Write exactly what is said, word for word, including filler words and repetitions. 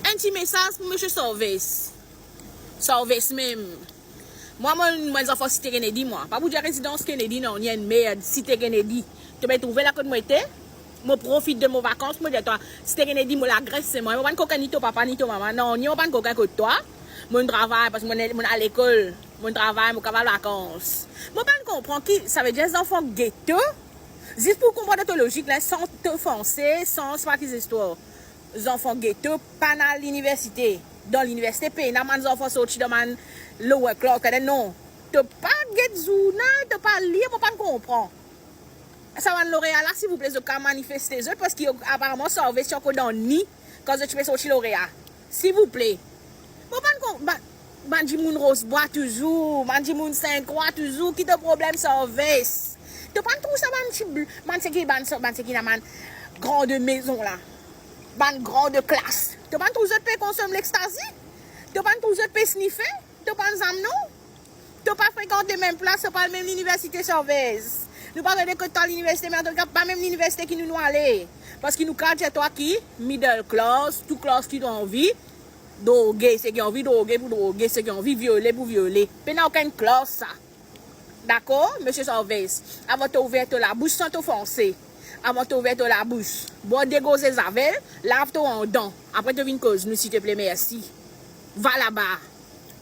Enn ti mesaz pou Misie Sarves. Sarves mem. Mwa, mo, mo enn zanfan Site Kennedy, mwa. Pa pou dir rezidans Kennedy, non, ni enn merd, Site Kennedy. To pe trouve la kot mo ete? Mo profit de mo vakans, mo dir twa, Site Kennedy, mo lagres se mwa. Mo pa'nn kokin ni to papa, ni to mama. Non, ni mo pa'nn kokin kot twa. Mo'nn travay, parski mo'nn, mo'nn al lekol. Mo'nn travay, mo kav al vakans. Mo pa'nn konpran ki, savedir zanfan geto, zis pou konpran to lozik la, san to ofanse, san sa ki zistwar. Zanfan geto pa'nn al liniversite. Dan liniversite pena bann zanfan sorti dan bann lower class, kade non. To pa get zournal, to pa lir, mo pa'nn konpran. Sa bann lorea la, silvouple, zot kav manifeste zot, parski aparaman Sarves ti ankor dan ni kan zot ti pe sorti lorea. Silvouple. Mo pa'nn konpran, bann dimoun Rosebwa touzour, bann dimoun Sint Krwa touzour, ki to problem Sarves? To pa'nn trouv sa bann ti bl-, bann seki, bann sa, bann seki ena bann grande mezon la, bann grande klas. To pa'nn trouv zot pe konsom lekstazi? To pa'nn trouv zot pe snife? To pa'nn zam non? To pa frekante mem plas, to pa al mem liniversite Sarves. Nou pa rete kot twa liniversite, me antouka pa mem liniversite ki nou, nou ale. Parski nou kav dir twa ki middle class, tou klas ki to anvi, droge, seki anvi droge pou droge, seki anvi viole pou viole. Pena okenn klas sa. Dakor, Misie Sarves? Avan to ouver to labous, san to ofanse. Avan to ouver to labous, bwar de gorze zavel, lav to andan. Apre to vinn koz nou, silteple, mersi. Va laba.